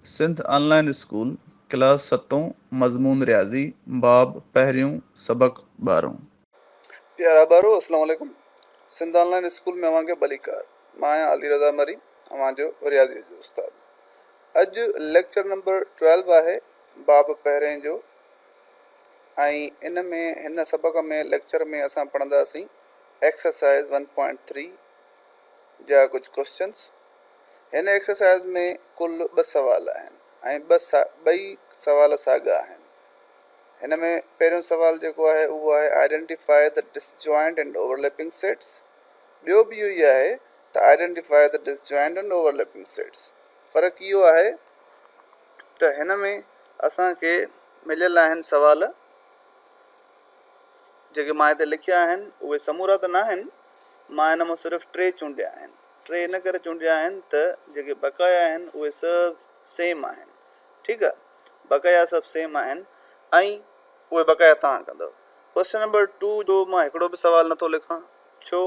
سنڌ آن line school class ستون مضمون رياضي باب پهريون سبق ٻارهون. پيارا ٻارو اسلام عليڪم سنڌ آن لائين اسڪول ۾ اوهان کي ڀليڪار مان آهيان علي رضا مري اوهان جو رياضي جو استاد اڄ ليڪچر نمبر 12 آهي باب پهرين جو ۽ ان ۾ هن سبق ۾ ليڪچر ۾ اسان پڙهنداسين ايڪسرسائز 1.3 جا ڪجهه ڪوسچنس هن ايڪسرسائيز ۾ ڪل ٻه سوال آهن ۽ ٻئي سوال ساڳا آهن. هن ۾ پهريون سوال جيڪو آهي اهو آهي Identify the disjoint and overlapping sets ٻيو به اهو ئي آهي ته Identify the disjoint and overlapping sets فرق اهو آهي ته هن ۾ اسان کي مليل آهن سوال جيڪي مان هتي لکيا آهن اهي سمورا ته ناهن مان هن مان صرف ٽي چونڊيا آهن ٽي ان ڪري چونڊيا آهن ته جيڪي بقايا آهن اهي سڀ سيم آهن ٺيڪ آهي بقايا سڀ سيم آهن ۽ اهي بقايا توهان ڪندؤ ڪوشچن نمبر ٽو جو مان هڪڙو به سوال نٿو لکان ڇو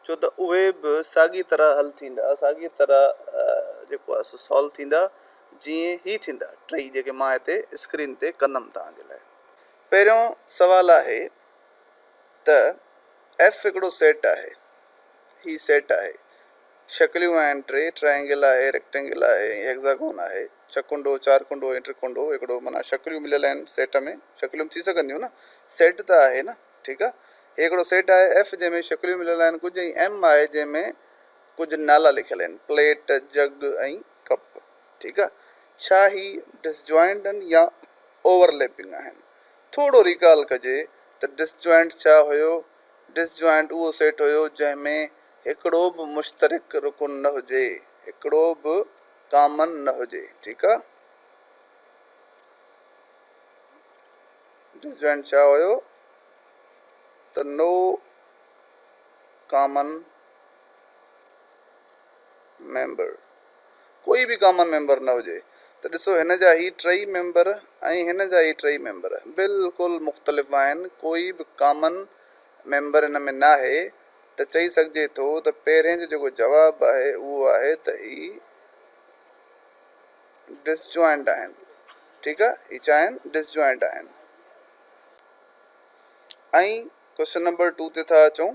ڇو ته اهي به ساڳي طرح حل ٿيندا ساڳي طرح جيڪو آهي سو سالو ٿيندا جيئن هي ٿيندا ٽئي جيڪي مان هتي اسڪرين تي ڪندم توهان جي لاء پهريون سوال آهي ته ايف هڪڙو سيٽ آهي، هي سيٽ آهي، شڪليون آهن ٽي، ٽرائينگل آهي، ريڪٽينگل آهي ۽ هيگزاگون آهي، ڇهه ڪنڊو، چار ڪنڊو ۽ ٽي ڪنڊو هڪڙو معنيٰ شڪليون مليل آهن سيٽ ۾ شڪليون به ٿي سگهن ٿيون نه سيٽ ته آهي نه ٺيڪ آهي هي هڪڙو سيٽ آهي ايف جنهن ۾ شڪليون مليل آهن ڪجهه ۽ ايم آهي جنهن ۾ ڪجهه نالا لکيل آهن پليٽ، جڳ ۽ ڪپ ٺيڪ آهي ڇا هي ڊسجوائنٽ آهن يا اوورليپنگ آهن. ٿورو ريڪال ڪجي ته ڊسجوائنٽ ڇا هيو؟ ڊسجوائنٽ اهو سيٽ هيو جنهن ۾ هڪڙو به مشترڪ رڪن نه هجي، هڪڙو به ڪامن نه هجي، ٺيڪ آ. ڊسجوائنٽ ڇا هيو ته نو ڪامن ميمبر. ڪوئي به ڪامن ميمبر نه هجي ته ڏسو هن جا هي ٽئي ميمبر ۽ هن جا هي ٽئي ميمبر بلڪل مختلف آهن ڪوئي به ڪامن ميمبر هن ۾ ناهي ته چئي سگهجي ٿو ته پهرين جو جيڪو جواب آهي اهو آهي ته هي ڊسجوائنٽ آهن ٺيڪ آهي هي ڇا آهن ڊسجوائنٽ آهن ۽ ڪوشچن نمبر 2 تي ٿا اچون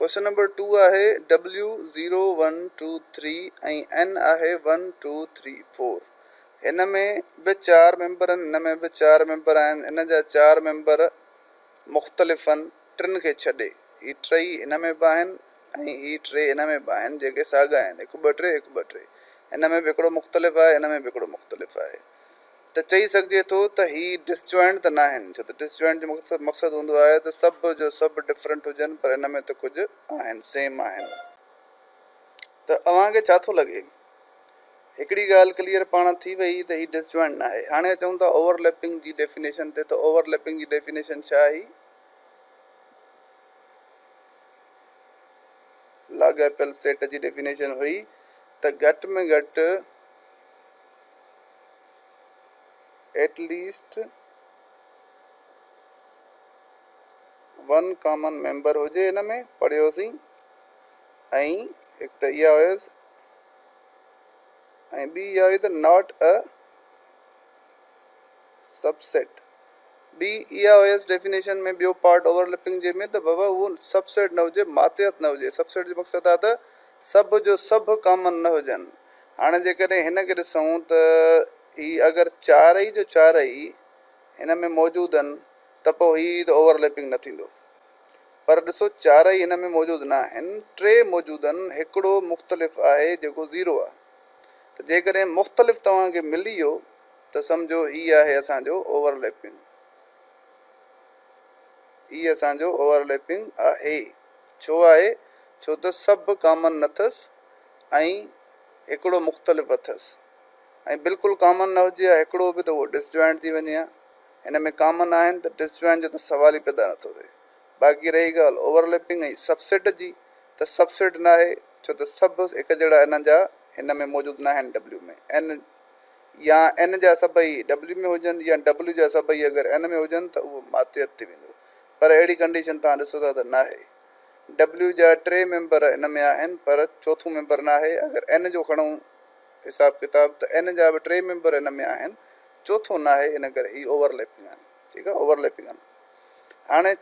ڪوئسچن نمبر ٽو آهي W zero one two three ۽ N آهي ون ٽو ٿري فور هن ۾ به چار ميمبر آهن هن ۾ به چار ميمبر آهن هن جا چار ميمبر مختلف آهن ٽن کي ڇڏي هي ٽئي هن ۾ به آهن ۽ هي ٽي هن ۾ به آهن جيڪي ساڳا آهن هڪ ٻه ٽي هڪ ٻه ٽي هن ۾ به هڪڙو مختلف آهي هن ۾ به هڪڙو مختلف آهي ته چئي سگهجي ٿو ته هي ڊسجوائنٽ ته ناهن ڇو ته ڊسجوائنٽ جو مقصد هوندو آهي ته سڀ جو سڀ ڊفرنٽ هجن پر ان ۾ ته ڪجهه آهن سيم آهن. ته اوهان کي ڇا ٿو لڳي؟ هڪڙي ڳالهه ڪليئر پاڻ ٿي وئي ته هي ڊسجوائنٽ ناهي. هاڻي اچون ٿا اوورليپنگ جي ڊيفينيشن تي ته اوورليپنگ جي ڊيفينيشن ڇا آهي؟ لاڳاپيل سيٽ جي ڊيفينيشن هئي ته گهٽ ۾ گهٽ at least one common member هجي ان ۾ پڙهيوسين ۽ هڪ ته اها هيس ۽ ٻي اها هئي ته not a sub set ٻي اها هيس ڊيفينيشن ۾ ٻيو پارٽ اوورليپنگ جي ۾ ته بابا اهو سب سيٽ نه هجي ماتحت نه هجي سب سيٽ جو مقصد آهي ته سڀ جو سڀ ڪامن نه هجن هاڻي جيڪڏهن هن کي ڏسون ته هي اگر چارئي جو چارئي هن ۾ موجود آهن ته پوء هي ته اوورليپنگ نه ٿيندو پر ڏسو چارئي هن ۾ موجود نه آهن ٽي موجود آهن هڪڙو مختلف آهي جيڪو زيرو آهي ته جيڪڏهن مختلف توهان کي ملي ويو ته سمجهو هي آهي اسان جو اوورليپنگ هي اسان جو اوورليپنگ آهي ڇو آهي ڇو ته سڀ ڪامن نه اٿس ۽ هڪڙو مختلف اٿس ۽ بلڪل ڪامن نه هجي ها هڪڙو به ته اهو ڊسجوائنٽ ٿي وڃي ها هن ۾ ڪامن آهن ته ڊسجوائنٽ جو ته سوال ئي پيدا نٿو ٿئي باقي رهي ڳالهه اوورليپنگ ۽ سب سيٽ جي ته سب سيٽ ناهي ڇو ته سڀ هڪ جهڙا انهن جا هن ۾ موجود ناهن ڊبليو ۾ اين يا اين جا سڀئي ڊبليو ۾ هجن يا ڊبليو جا سڀئي اگر اين ۾ هجن ته اهو ماتحت ٿي ويندو پر اهڙي ڪنڊيشن توهان ڏسو ٿا ته ناهي ڊبليو جا ٽي ميمبر ان ۾ آهن پر چوٿون ميمبر ناهي اگر اين جو کڻون حساب ڪتاب ته اين جا به ٽي ميمبر هن ۾ آهن، چوٿون ناهي، ان ڪري هي اوور ليپنگ آهن. ٺيڪ آهي، اوور ليپنگ آهن. هاڻي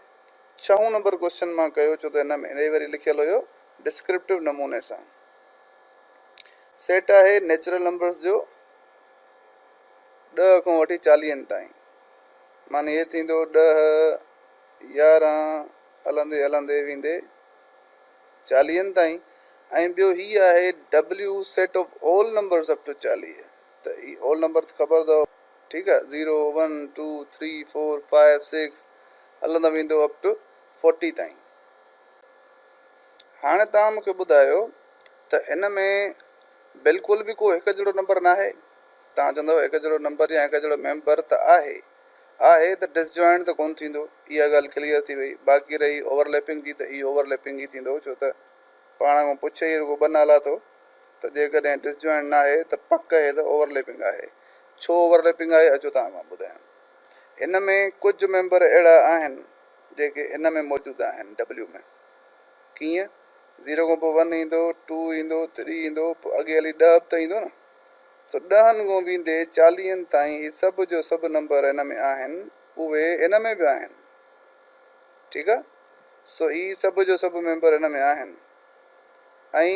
ڇهون نمبر ڪوشچن مان ڪيو، ڇو ته هن ۾ هي وري لکيل هيو ڊسڪرپٽو نموني سان. سيٽ آهي نيچرل نمبرس جو ڏهه کان وٺي چاليهن تائين، معني هي ٿيندو ڏهه، يارهن، هلندي هلندي ويندي چاليهن تائين، ۽ ٻيو هي آهي W set of whole numbers up to 40، ته هي هول نمبر ته خبر اٿو، ٺيڪ آهي، zero, one, two, three, four, five, six هلندو ويندو اپ ٽو فورٽي تائين. هاڻي توهان مون کي ٻڌايو ته هن ۾ بلڪل به ڪو هڪ جهڙو نمبر ناهي؟ توهان چوندؤ هڪ جهڙو نمبر يا هڪ جهڙو ميمبر ته آهي. آهي ته ڊس جوائنٽ ته ڪونه ٿيندو، اها ڳالهه ڪليئر ٿي وئي. باقي رهي اوور ليپنگ جي ته هي اوور ليپنگ ئي ٿيندو، ڇو ته پاڻ کان پڇي ئي رڳو ٻه نالا ٿو ته جيڪڏهن ڊس جوائنٽ ناهي ته پڪ هي ته اوور ليپنگ آهي. ڇو اوور ليپنگ آهي اچو توهان کي مان ٻڌايان. هن ۾ ڪجهه ميمبر اهڙا آهن جيڪي هن ۾ موجود آهن ڊبليو ۾. ڪيئن؟ زيرو کان پوء ون ايندو، ٽو ايندو، ٿري ايندو، پوء اڳي هلي ڏهه به ته ايندو نه. سو ڏهن کان ويندي چاليهن تائين هي سڀ جو سڀ نمبر هن ۾ آهن، اهي هن ۾ به آهن. ٺيڪ آ؟ سو هي سڀ جو سڀ ميمبر هن ۾ آهن ۽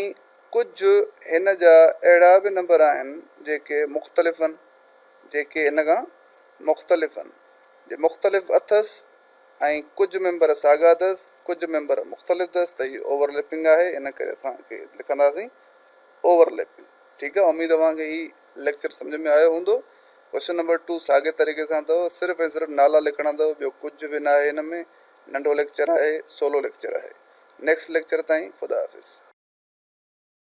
ڪجهه هن جا اهڙا به نمبر آهن جيڪي مختلف آهن، جيڪي هن کان مختلف آهن. جي مختلف اٿس ۽ ڪجهه ميمبر ساڳا اٿس، ڪجهه ميمبر مختلف اٿس ته هي اوور ليپنگ آهي، ان ڪري اسان کي لکنداسين اوور ليپنگ. ٺيڪ آهي، اميد اوهان کي هي ليڪچر سمجهه ۾ آيو هوندو. ڪوشچن نمبر ٽو ساڳي طريقي سان اٿو، صرف ۽ صرف نالا لکڻا اٿو، ٻيو ڪجهه به ناهي هن ۾. ننڍو ليڪچر آهي، سولو ليڪچر آهي. نيڪسٽ ليڪچر تائين خدا حافظ.